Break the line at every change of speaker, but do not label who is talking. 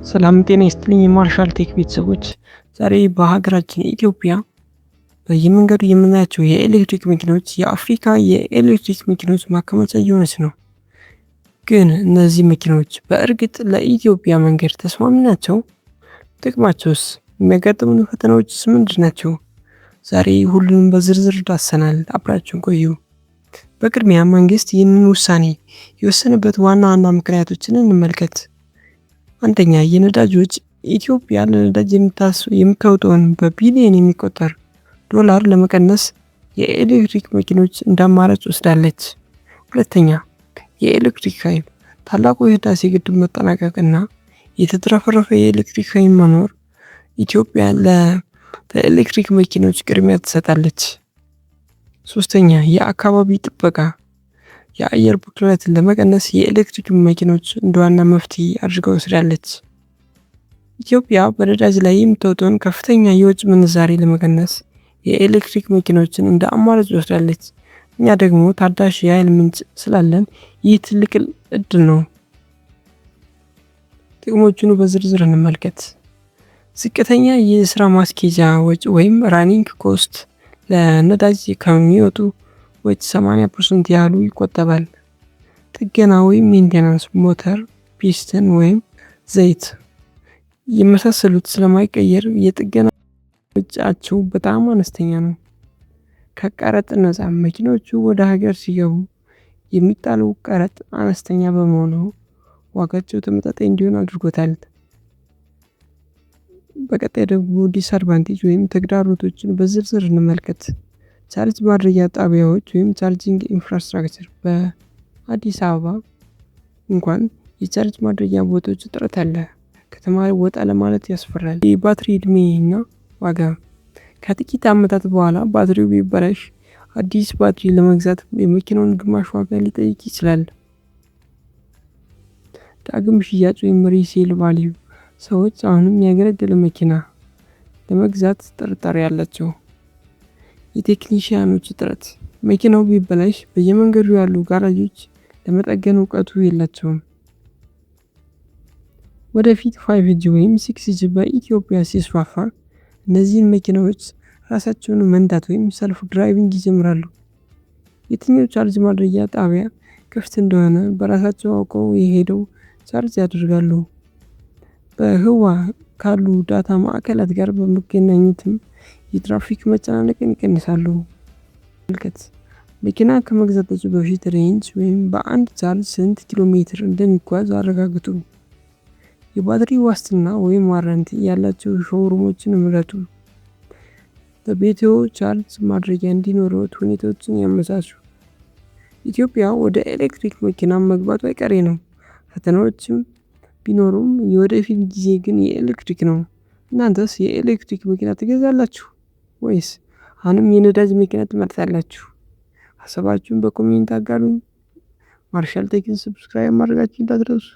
ሰላም ጤና ይስጥልኝ የማርሻል ቴክ ቤተሰቦች፣ ዛሬ በሀገራችን ኢትዮጵያ በየመንገዱ የምናያቸው የኤሌክትሪክ መኪኖች የአፍሪካ የኤሌክትሪክ መኪኖች ማከማቻ እየሆነች ነው። ግን እነዚህ መኪኖች በእርግጥ ለኢትዮጵያ መንገድ ተስማሚ ናቸው? ጥቅማቸውስ? የሚያጋጥሙን ፈተናዎችስ ምንድን ናቸው? ዛሬ ሁሉንም በዝርዝር ዳሰናል። አብራችሁን ቆዩ። በቅድሚያ መንግስት ይህንን ውሳኔ የወሰነበት ዋና ዋና ምክንያቶችን እንመልከት። አንደኛ፣ የነዳጅ ወጪ። ኢትዮጵያ ለነዳጅ የምታወጣውን በቢሊዮን የሚቆጠር ዶላር ለመቀነስ የኤሌክትሪክ መኪኖች እንደ አማራጭ ወስዳለች። ሁለተኛ፣ የኤሌክትሪክ ኃይል። ታላቁ የህዳሴ ግድብ መጠናቀቅና የተትረፈረፈ የኤሌክትሪክ ኃይል መኖር ኢትዮጵያ ለኤሌክትሪክ መኪኖች ቅድሚያ ትሰጣለች። ሶስተኛ፣ የአካባቢ ጥበቃ። የአየር ብክለትን ለመቀነስ የኤሌክትሪክ መኪኖች እንደ ዋና መፍትሄ አድርጋ ወስዳለች። ኢትዮጵያ በነዳጅ ላይ የምታወጣውን ከፍተኛ የውጭ ምንዛሬ ለመቀነስ የኤሌክትሪክ መኪኖችን እንደ አማራጭ ወስዳለች። እኛ ደግሞ ታዳሽ የኃይል ምንጭ ስላለን ይህ ትልቅ እድል ነው። ጥቅሞቹን በዝርዝር እንመልከት። ዝቅተኛ የስራ ማስኬጃ ወጪ ወይም running cost፣ ለነዳጅ ከሚወጡ ወጪ 80% ያህሉ ይቆጠባል። ጥገና ወይም maintenance፣ ሞተር፣ ፒስተን ወይም ዘይት የመሳሰሉት ስለማይቀየር የጥገና ወጪያቸው በጣም አነስተኛ ነው። ከቀረጥ ነፃ፣ መኪኖቹ ወደ ሀገር ሲገቡ የሚጣለው ቀረጥ አነስተኛ በመሆኑ ዋጋቸው ተመጣጣኝ እንዲሆን አድርጎታል። በቀጣይ ደግሞ disadvantage ወይም ተግዳሮቶችን በዝርዝር እንመልከት። ቻርጅ ማድረጊያ ጣቢያዎች ወይም charging infrastructure፣ በአዲስ አበባ እንኳን የቻርጅ ማድረጊያ ቦታዎች እጥረት አለ። ከተማ ወጣ ለማለት ያስፈራል። የባትሪ እድሜ እና ዋጋ፣ ከጥቂት ዓመታት በኋላ ባትሪው ቢበላሽ አዲስ ባትሪ ለመግዛት የመኪናውን ግማሽ ዋጋ ሊጠይቅ ይችላል። ዳግም ሽያጭ ወይም resale value፣ ሰዎች አሁንም ያገለገለ መኪና ለመግዛት ጥርጣሬ አላቸው። የቴክኒሽያኖች እጥረት፣ መኪናው ቢበላሽ በየመንገዱ ያሉ ጋራዦች ለመጠገን እውቀቱ የላቸውም። ወደፊት 5G ወይም 6G በኢትዮጵያ ሲስፋፋ እነዚህን መኪናዎች ራሳቸውን መንዳት ወይም self driving ይጀምራሉ። የትኛው ቻርጅ ማድረጊያ ጣቢያ ክፍት እንደሆነ በራሳቸው አውቀው ሄደው ቻርጅ ያደርጋሉ። በህዋ ካሉ data ማዕከላት ጋር በመገናኘትም የትራፊክ መጨናነቅን ይቀንሳሉ። መልከት፣ መኪና ከመግዛታችሁ በፊት range ወይም በአንድ ቻርጅ ስንት ኪሎ ሜትር እንደሚጓዝ አረጋግጡ። የባትሪ ዋስትና ወይም warranty ያላቸው showroom ኦችን ምረጡ። በቤትዎ ቻርጅ ማድረጊያ እንዲኖርዎት ሁኔታዎችን ያመቻቹ። ኢትዮጵያ ወደ ኤሌክትሪክ መኪና መግባቱ አይቀሬ ነው። ፈተናዎችም ቢኖሩም የወደፊት ጊዜ ግን የኤሌክትሪክ ነው። እናንተስ የኤሌክትሪክ መኪና ትገዛላችሁ ወይስ አሁንም የነዳጅ መኪና ትመርጣላችሁ? ሀሳባችሁን በ comment አጋሩኝ። ማርሻል ቴክን subscribe ማድረጋችሁን እንዳትረሱ።